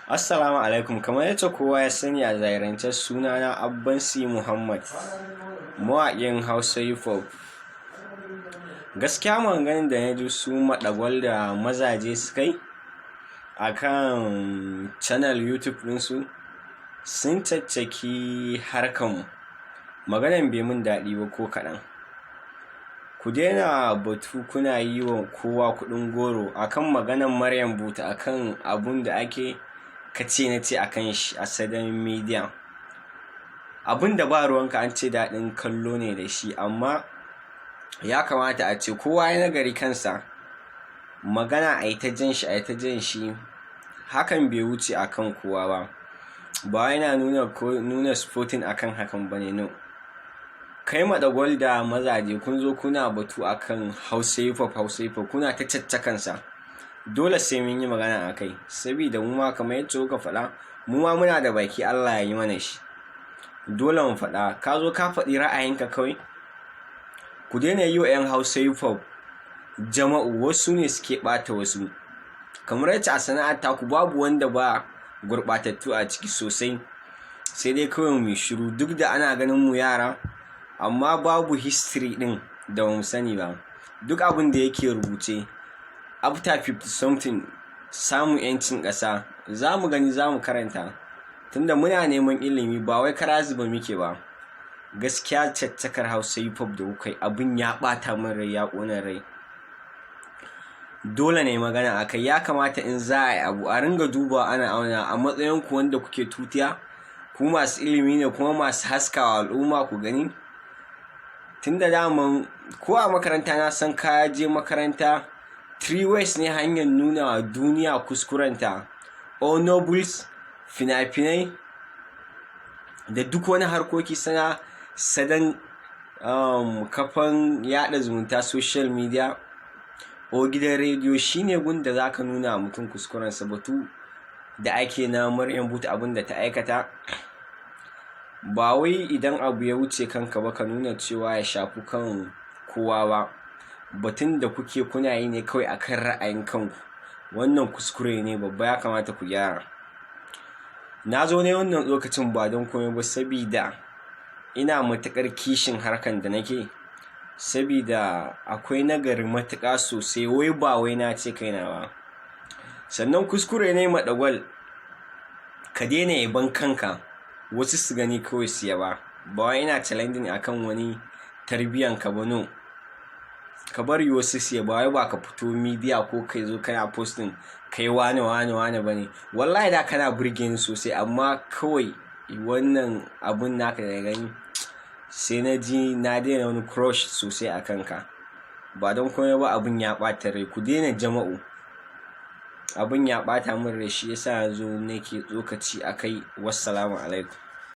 Assalamu alaikum. Kamar yadda kowa ya sani a zahirance, sunana Abban C Muhammad, mawaƙin Hausa hip hop. Gaskiya maganganun da na ji su Maɗagwal da mazaje suka yi a kan channel YouTube ɗinsu, sun caccaki harkanmu. Maganan bai mun daɗi ba ko kaɗan. Ku daina batu kuna yi wa kowa kuɗin goro akan maganan Maryam Buta, akan abun da ake kace na ce akan shi a social media. Abun da ba ruwanka, an ce daɗin kallo ne da shi, amma ya kamata a ce kowa ya nagari kansa. Magana a yi ta jan shi, a yi ta jan shi, hakan bai wuce akan kowa ba. Ba yana nuna ko nuna supporting akan hakan bane, no. Kai Maɗagwal da mazaje, kun zo kuna batu akan Hausa hip hop, Hausa hip hop, kuna ta caccakansa. Dole sai mun yi magana a kai, saboda mu ma, kamar yadda kuka faɗa, mu ma muna da baki, Allah ya yi mana shi. Dole mu faɗa. Ka zo ka faɗi ra'ayinka kawai. Ku daina yi wa 'yan Hausa hip hop jama'u, wasu ne suke ɓata wasu. Kamar yacce a sana'ar taku babu wanda ba gurɓatattu a ciki sosai. Sai dai kawai mu shiru, duk da ana ganin mu yara, amma babu history ɗin da bamu sani ba. Duk abin da yake rubuce after 50 something samun 'yancin ƙasa, za mu gani, za mu karanta. Tunda muna neman ilimi, ba wai kara zube muke ba. Gaskiya caccakar Hausa hip hop da kuka yi, abin ya ɓata min rai, ya ƙona rai. Dole ne magana a kai. Ya kamata in za a yi abu a ringa dubawa, ana auna a matsayin ku wanda kuke tutiya, ku masu ilimi ne kuma masu haskawa al'umma ku gani. Tunda daman ko a makaranta na san ka je makaranta, three ways ne hanyar nuna wa duniya kuskurenta: o novels, fina-finai da duk wani harkoki sana sadan kafan yada zumunta, social media, o gidan rediyo. Shine gun da zaka nuna mutum kuskurensa. Batu da ake na Maryam Buta, abin da ta aikata, ba wai idan abu ya wuce kanka ba ka nuna cewa ya shafi kan kowa ba. Batun da kuke kuna yi ne kawai akan ra'ayin kanku. Wannan kuskure ne babba, ya kamata ku gyara. Na zo ne wannan lokacin ba don komai ba, sabida ina matuƙar kishin harkan da nake, sabida akwai nagari matuƙa sosai, wai ba wai na ce kaina ba. Sannan kuskure ne, Maɗagwal, ka daina yaban kanka, wasu su gani kawai su yaba. Ba wai ina challenging akan wani tarbiyan ka ba, no. Ka bari wasu su yaba, wai ba ka fito media ko kai zo kana posting kai wane wane wane bane. Wallahi da kana burge ni sosai, amma kawai wannan abun naka da gani, sai na ji na daina wani crush sosai a kanka. Ba don komai ba, abun ya ɓata rai. Ku daina jama'u, abun ya ɓata min rai, shi yasa yanzu nake tsokaci a kai. Wassalamu alaikum.